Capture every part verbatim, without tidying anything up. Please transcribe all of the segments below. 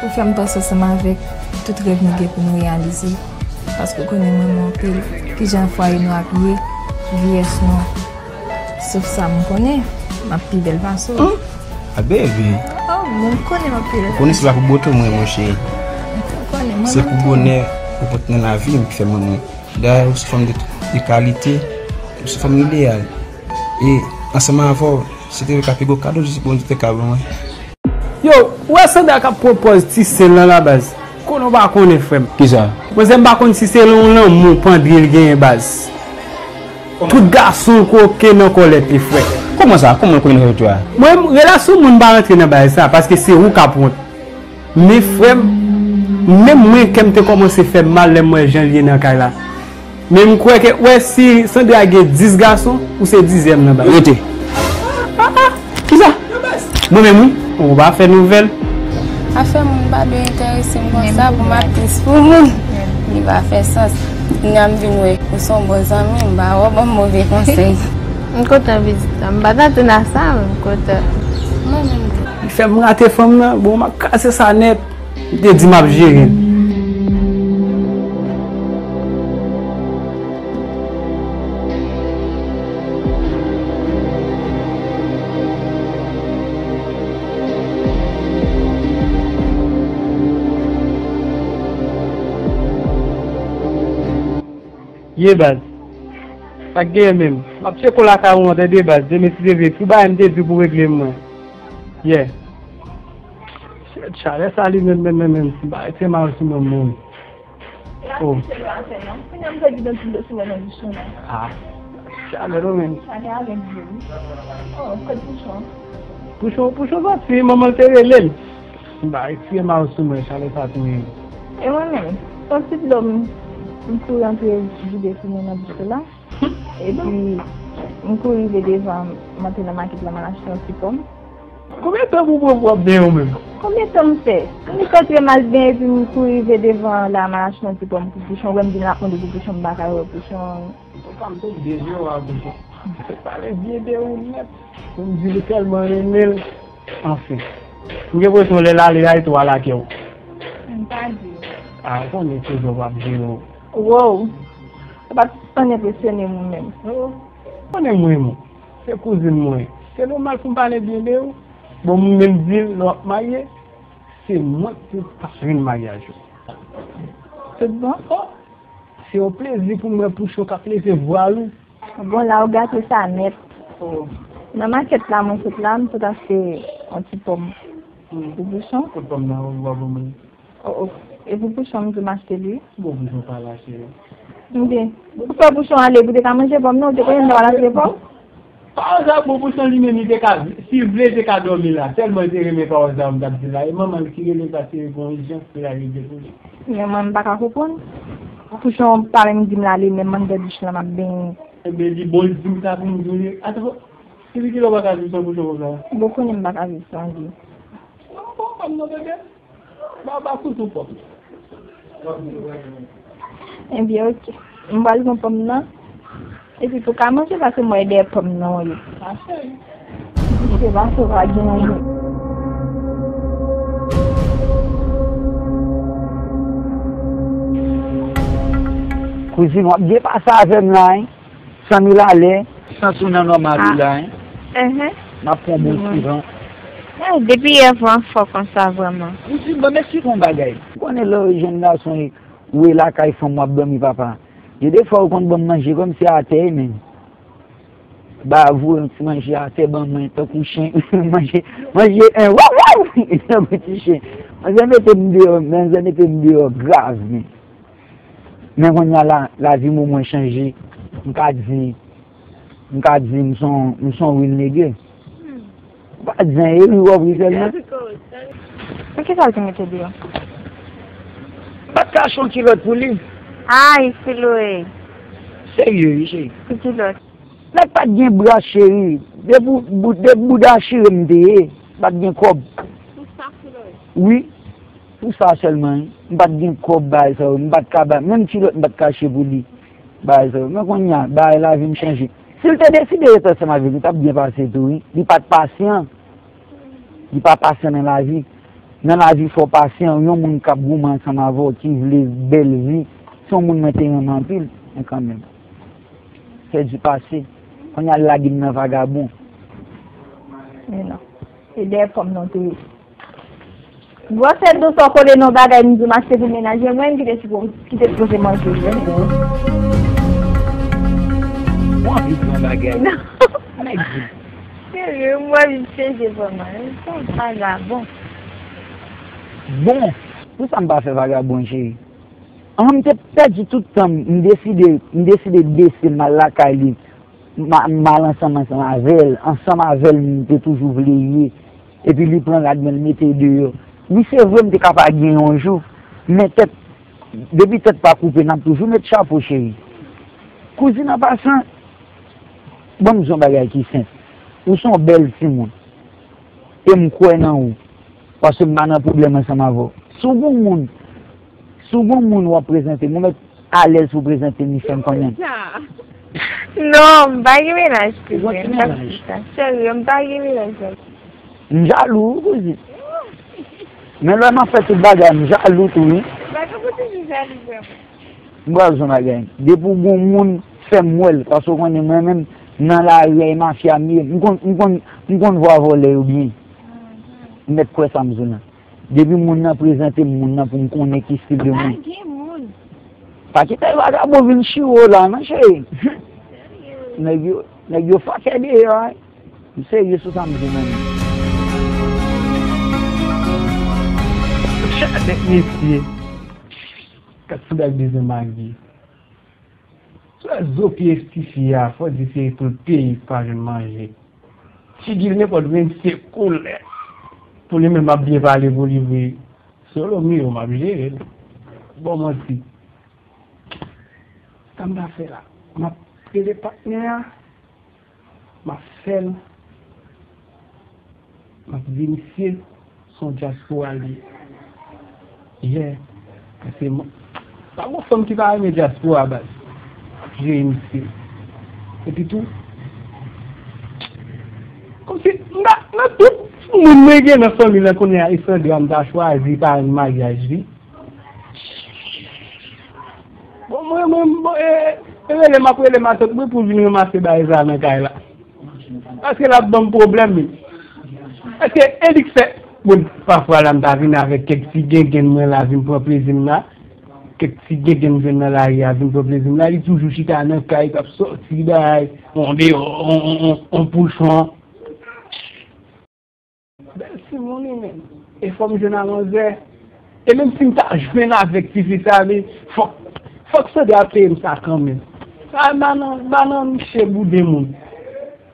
Ou fè m panse ansanm avèk tout rèv nou gen pou nou reyalize. Paske w konnen m renmen w anpil. Kijan fwaye nou ap ye, vyeyès nou. Sof sa m konnen, m ap pi bèl pase w. A bebe. Oh, bon, m konnen m ap pi bèl. Ou konnen se pa pou bote mwen, monchè. Ou konnen, mwen Se menm pou tou. Bonè ou pote nan lavi m ki fè mwen mwen. Dayè, ou se fanm de, de kalite, ou se fanm ideyal. E, ansanm avè w, se te ka pi gwo kado Jezi Bondye te ka ban mwen. Yo, ou wè Sandra k ap pran pòz ti sè l lan la baz. Konnen w pa konnen, frè m. Kisa? Manzè, m pa konn si se yon lanmou pandri l genyen baz. Tout gason koke nan kòlèt li, frè. Kòman sa? Kòman l koke nan kòlèt ou a? Mwen, relasyon moun pa rantre nan bagay sa, paske se ou k ap wont. Men frè m, menm mwen, kè m te kòmanse fè m mal lè m wè jan l ye nan kay la. Men m kwè ke, wè, si Sandra gen dis gason, ou se dizyèm nan baz. Rete. Ah, ah, kisa? Mwen menm, wi. Ou pa fè nouvèl. Afè moun pa dwe enterese m konsa pou m ap tris pou moun. Li pa fè sans. Kounya m vin wè ou se yon bon zanmi, m pa wè w ban m move konsèy. M kontan vizit la. M pa t atann a sa, men m kontan. Mwen menm tou. Li fè m rate fanm nan, bon, m ap kraze sa nèt. M te di m ap jere l. Ye baz. Sa k genyen menm? M ap tcheke w lakay ou an tande baz. Demen si Dye vle. Pou bagay m te di w pou regle m mwen. Yeah. Chalè sa li menm, menm, menm, menm. Si m pa rete mal sou mwen, m mouri. Oh. Kounye a m pèdi dan tout dlo sou mwen nan bouch ou nan. Ah. Chalè non menm. Chalè avèk dlo wi. Oh, kot pouchon. Pouchon, pouchon soti, manman l te rele l. M pa rete mal sou mwen, chalè sa touye m. E mwen menm, se yon ti dlo m, m kouri antre vide sou mwen nan bouch ou la. Epi, m kouri rive devan, m antre nan makèt la, m al achte yon ti pòm. Konbyen tan pou pran pwòp byen ou menm? Konbyen tan m fè? M kontre m al byen epi m kouri rive devan la, m al achte yon ti pòm pou pouchon. Wè m vin ap mande pou pouchon, m pa ka wè pouchon. Ou pa m tou byen jwe w a pouchon. Se pale byen de ou nèt. Pou m di li tèlman renmen l. Anfen. M gen enpresyon lè l ale a, li tou al ak ou. M pa di. A, ou konnen se jan w ap jere w. Wow. Sa pa t ann enpresyone m ou menm. Oh. Konnen mwen, mwen. Se kouzin mwen. Se nòmal pou m pale byen de ou. Bon, m menm di l lè w ap marye, se mwen ki pou parenn maryaj ou. Tout bon? Oh, se yon plezi pou mwen, pouchon k ap leve vwal ou. Bon, la ou gate sa nèt. Oh. Nan makèt la, mwen sot la, m sot achte yon ti pòm. Hmm. Pou pouchon. Kot pòm nan, ou va ban mwen? Oh, oh. E pou pouchon, m di w m achte li. Bon, pouchon pa la, cheri. Ebyen, ou fè pouchon ale, pou te ka manje pòm nan, ou te konnen m ta pral achte pòm? Pa sa, bon, pouchon li menm, li te ka, si l vle, li te ka dòmi la. Tèlman li te renmen pawòl sa a, m t ap di l la. E manman l ki rele l, paske li gon ijans pou l al regle pou li. Men mwen, m pa ka konprann. Pouchon pa menm di m l ale, menm anndan douch la, m ap benyen. Ebyen, li bon, li di m sa pou m di w li. Ata, epi kilè w pa ka viv san pouchon konsa? Bon, konnen m pa ka viv san li. Bon, bon, kòm non, bebe. Ba, ba kouzin pòm. Ebyen, oke. M pral pran pòm nan. Epi pou ka manje, paske m wè dèyè pòm nan, wi. Mache. Se pa sa, pa gen anyen. Kouzin, w ap byen pase avè m la, wi. San mil alè. Sans ou nan nòmal ou la, en? Enhen. M ap pran bon ti van. Eh, depi yè van fò konsa vrèman. Ou di, ban m eksplike yon bagay. Ou konnen lè w jèn gason, ou e lakay fanm w ap dòmi, papa. Gen de fwa ou konn ban m manje kòmsi atè, men. Ba, voye yon ti manje atè, ban mwen, tankou chen. Manje, manje, en, waw, waw! Tankou ti chen. Manzè mete m deyò, manzè mete m deyò grav, men. Men kounye a la, lavi m omwen chanje. M ka di, m ka di m se yon, m se yon real nigga. M pa di anyen, ri w ap ri sèlman. Men kisa l te mete deyò? M pa t ka achte yon kilòt pou li. Ay, Siloe. Serye, wi, cheri. Ki kilòt? Nèg pa t gen bra, cheri. Depi bou-, depi bouda chire m te ye, m pa t gen kòb. Pou sa, Siloe? Wi. Pou sa sèlman, wi. M pa t gen kòb bagay sa yo. M pa t ka bay. Menm kilòt, m pa t ka achte pou li. Bagay sa yo. Men kounye a, bagay lavi m chanje. Si l te deside ret ansanm avèk m, li t ap byen pase tou, wi. Li pa t pasyan. Li pa pasyan nan lavi. Nan lavi, fò w pasyan, yon moun k ap goumen ansanm avè w, ki vle bèl vi, se yon moun mwen te renmen anpil, men kanmenm. Fè di pase. Kounye a l lage m nan vagabon. Men non. Se dèyè kò m non te ye. Gwosè do sa w kole nan bagay m di w m achte pou menaje mwen, ki te sipo-, ki te sipoze manje jwenn. Ou anvi pran bagay. Non. Nèg di. Serye, m wè li chanje vrèman. Li se yon vagabon. Bon, pou sa m pa fè vagabon, cheri? An, m te pèdi tout tan m, m deside, m deside bese m al lakay li. M a-, m al ansanm, ansanm avè l. Ansanm avè l, m te toujou vle ye. Epi li pran rad mwen, l mete deyò. Wi, se vre, m te ka pa gen yon jou. Men tèt, depi tèt pa koupe, n ap toujou met chapo, cheri. Kouzin, an pasan, ban m di yon bagay ki senp. Ou se yon bèl timoun. E m kwè nan ou. Paske m pa nan pwoblèm ansanm avè w. Si w gon moun, si w gon moun w ap prezante m, ou mèt alèz pou w prezante m, li fè m konnen. Non, m pa gen mennaj, kouzin. M pa di sa. Serye, m pa gen mennaj, non. M jalou, wi, kouzin. Men lè m ap fè tout bagay, m jalou tou, wi. M pa gen pou toujou jalou, vrèman. M pral di w yon bagay. Depi w gon moun, fè m wè l. Paske w konnen mwen menm, nan lari a, e mafya m ye. M konn, m konn, m konn vwa vòlè yo byen. M mèt kwè sa m di w lan. Depi moun nan prezante m moun nan pou m konnen ki stil de moun. Pa gen moun. Pa kite vagabon vin chire w la, non, cheri. Nèg yo, nèg yo fakè deyò, wi. M serye sou sa m di w menm. Chak nèg mesye. Kat sou bèl bezwen magi. Sou wè zo pye tifi a, fò di se pou l peye pa jwenn manje. Figi l nenpòt menm se koulè. Pou li menm ap byen pale pou li vre. Se Romeo m ap jere l. Bon manti. Sa m ta fè la? M ap rele patnè a. M ap fè l. M ap di misye se yon dyaspora li ye. Yeah. Paske m, pa gon fanm ki pa renmen dyaspora baz. M ap jere misye. Epi tou, kòmsi m ta, nan tout moun mwen gen nan fanmi lan kounye a, e Sandra m ta chwazi parenn maryaj li. Bon, mwen, mwen, bon, e, e rele m ap rele matant mwen pou l vin ranmase bagay sa nan kay la. Paske l ap ban m pwoblèm, wi. Paske e li k fè, bon, pafwa la, m ta vin avèk kèk ti gengenn mwen la, vin pran plezi m la. Kèk ti gengenn m jwenn nan lari a, vin pran plezi m la. Li toujou chita nan kay, k ap sòti bagay, on deyò, on, on, on, on pouchon. Bèl timoun li menm. E fò m jwenn a manzè. E menm si m ta jwenn avèk tifi sa, men fòk, fòk Sandra peye m sa kanmenm. Sa, ba nan, ba nan miche bouden moun.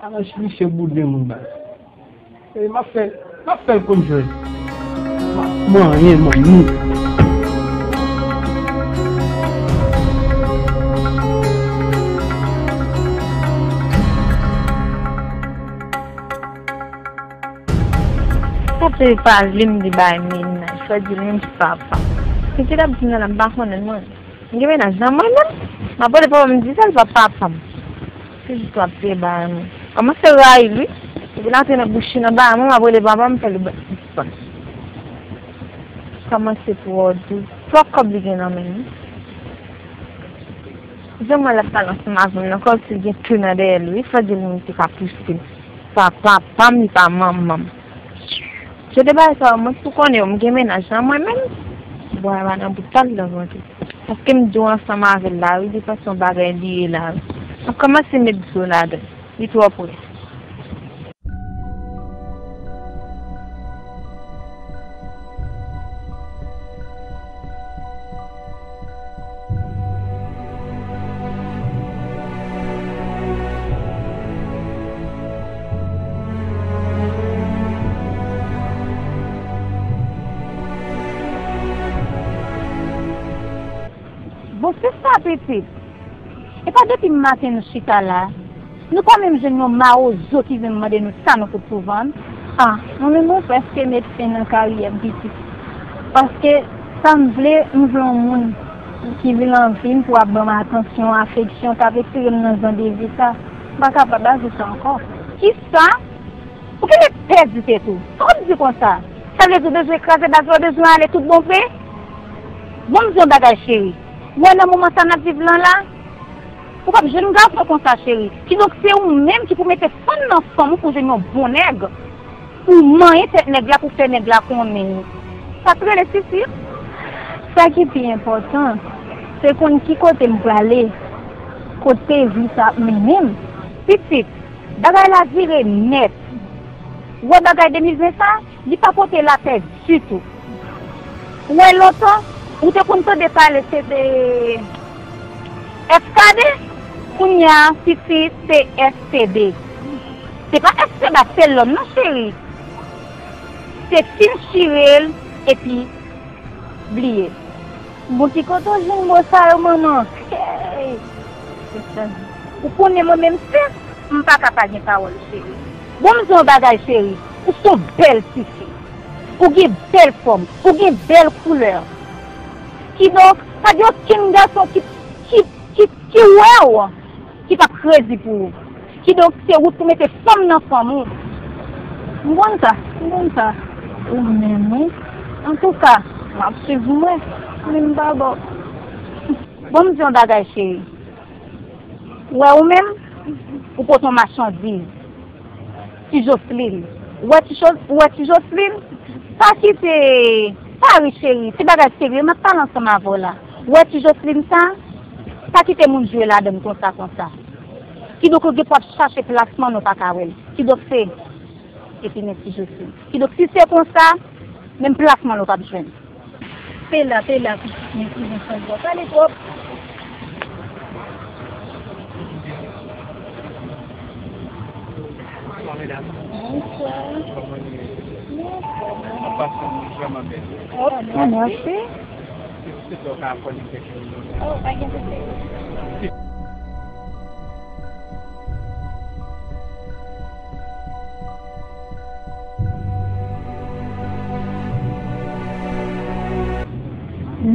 Ba nan miche bouden moun, baz. E m ap fè, m ap fè l konn jwèt. M ap manyen manmi. Sa te pale m de bay mennaj, sa di l menm se papa. Pitit ap di nan la, m pa konnen mwen. M gen mennaj nan mwen menm. M ap rele papa m di sa, l pa papa m. Se jis w ap peye bay mwen. Kòmanse rayi l, wi. Epi l antre nan bouch li nan bay mwen, m ap rele papa m, fè l dispann. Kòmanse twò dous. Twòp kòb li gen nan men l, wi. Jan mwen l ap pale ansanm avè m nan, kòmsi l gen tou nan dèyè l, wi. Fò di l m te ka pouse l. Pa papa m, li pa manman m. Jan de bagay sa yo, mwen tou konnen yo, m gen mennaj nan mwen menm. Bwa a pa nan bout pa l nan vant li. Paske m di w ansanm avè l la, wi, li panse yon bagay li ye la, wi. M ap kòmanse met dlo ladan l. Li twò pre. Bon, se sa, pitit. E pa depi maten nou chita la. Nou pa menm jwenn yon mawozo ki vin mande nou sa nou fout pou vann. Ah, mwen menm mwen prèske met fen nan karyè m, pitit. Paske sa m vle, m vle yon moun ki vin anvi m pou ap ban m atansyon, afeksyon, k ap retire m nan jan de vi sa. M pa kapab aji sa ankò. Kisa? Ou genlè pèdi tèt ou. Sa w ap di konsa? Sa vle di w bezwen kraze baz la, w bezwen ale tout bon vre? Bon, m di yon bagay, cheri. Ou wè nan moman sa n ap viv lan la, ou p ap jwenn gason konsa, cheri. Kidonk, se ou menm ki pou mete fanm nan fanm ou pou jwenn yon bon nèg. Ou manyen tèt nèg la pou fè nèg la konnen. Sa k rele sisi. Sa ki pi enpòtan, se konn ki kote m prale, kote vi sa ap mennen m. Pitit, bagay la vire nèt. Ou wè bagay de mil ven sa, li pa pote lapè ditou. Ou wè lontan, ou te konn tande pale se de F K D, kounye a, pitit, se F T D. Se pa F T D, se lòn non, cheri. Se fin chire l epi bliye. Bon, ki kote w jwenn mo sa yo, manman? Hey! Ou konnen mwen menm, se, m pa ka pa gen pawòl, cheri. Bon, m di yon bagay, cheri. Ou se yon bèl tifi. Ou gen bèl fòm. Ou gen bèl koulè. Kidonk, pa gen okenn gason ki, ki, ki, ki wè w ki p ap krezi pou ou. Kidonk, se ou pou mete fanm nan fanm ou. M konn sa, m konn sa. Ou menm, wi. Antouka, m ap swiv mwen, men m pa ba w. Bon, m di yon bagay, cheri. Ou wè ou menm, ou pote yon machandiz. Ti Jocelyn. Ou wè ti, Cho- ou wè ti Jocelyn? Pa kite, pa ri, cheri. Se bagay serye, m ap pale ansanm avè w la. Ou wè ti Jocelyn sa? Pa kite moun jwe ladan l konsa, konsa. Kidonk, ou gen pou ap chache plasman, nou pa ka wè l. Kidonk, se, epi men ti Jocelyn. Kidonk, si se konsa, menm plasman, nou p ap jwenn. Pe la, pe la, pitit, men ti Jocelyn, pale twòp. Bonswa, medam. Bonswa. Kòman nou ye? Nou anfòm, wi. Ap pase yon vrèman bèl jounen. Oh, mèsi. Se, se lè w ka fò li kèk minit. Oh, pa gen pwoblèm.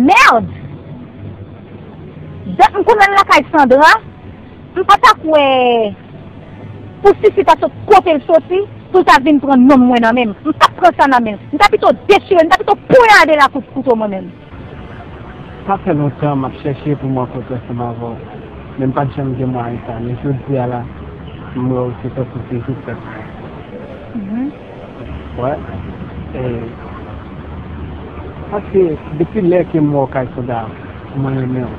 Mèd! Dat m konn al lakay Sandra, m pa ta kwè pou Sisi ta sot kote l soti, pou l ta vin pran nonm mwen nan men m. M p ap pran sa nan men l. M ta pito dechire l, m ta pito ponyade l ak kout kouto mwen menm. Sa fè lontan m ap chèche pou m rankontre ansanm avè w, men m pa t janm gen mwayen sa. Men jodi a la, m wè w se tankou se jou fèt mwen. Mhm. Wè. E, paske depi lè ke m wè w kay Sandra, mwen renmen w.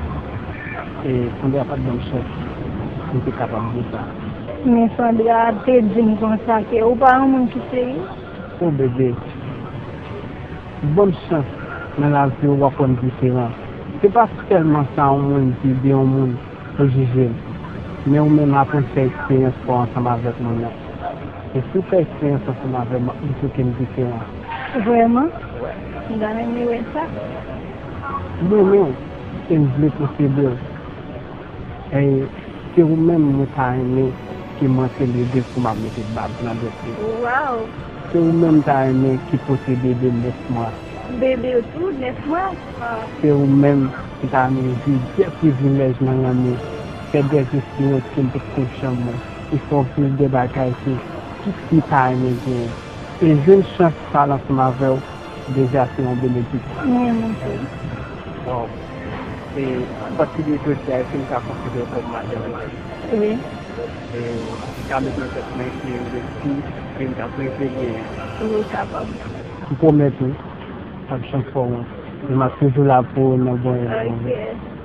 E Sandra pa t ban m chans pou m te kapab di w sa. Men Sandra te di m konsa ke ou pa yon moun ki serye. O bebe, bon chans nan lavi w, w ap wè m diferan. Se pa sèlman sa yon moun di de yon moun pou jije l, men ou menm aprann fè eksperyans pa w ansanm avèk moun nan. E si w fè eksperyans ansanm avè m, m ap montre w ke m diferan. Vrèman? M ta renmen wè sa. M renmen w e m vle posede w. E se ou menm mwen ta renmen ke m rantre legliz pou m ap mete bab nan dwèt li. Waw! Se ou menm m ta renmen ki pote bebe nèf mwa. Bebe w tou, nèf mwa? Waw! Se ou menm m ta renmen jwi dè privilèj nan lanmou, fè dè eksperyans ke m potko janm wè, e fè w viv dè bagay ke tout fi ta renmen genyen. E jwenn chans pale ansanm avè w, deja se yon benediksyon. Wi, monchè. Bon, e apati de jodi a, èske m ka konsidere w kòm madanm mwen? Wi. E m ka mete nan tèt mwen ke ou se fi ke m t ap reve genyen? Wi, ou kapab. M pwomèt ou, m p ap janm fè w wont. E m ap toujou la pou ou nan bon e nan move. Ok.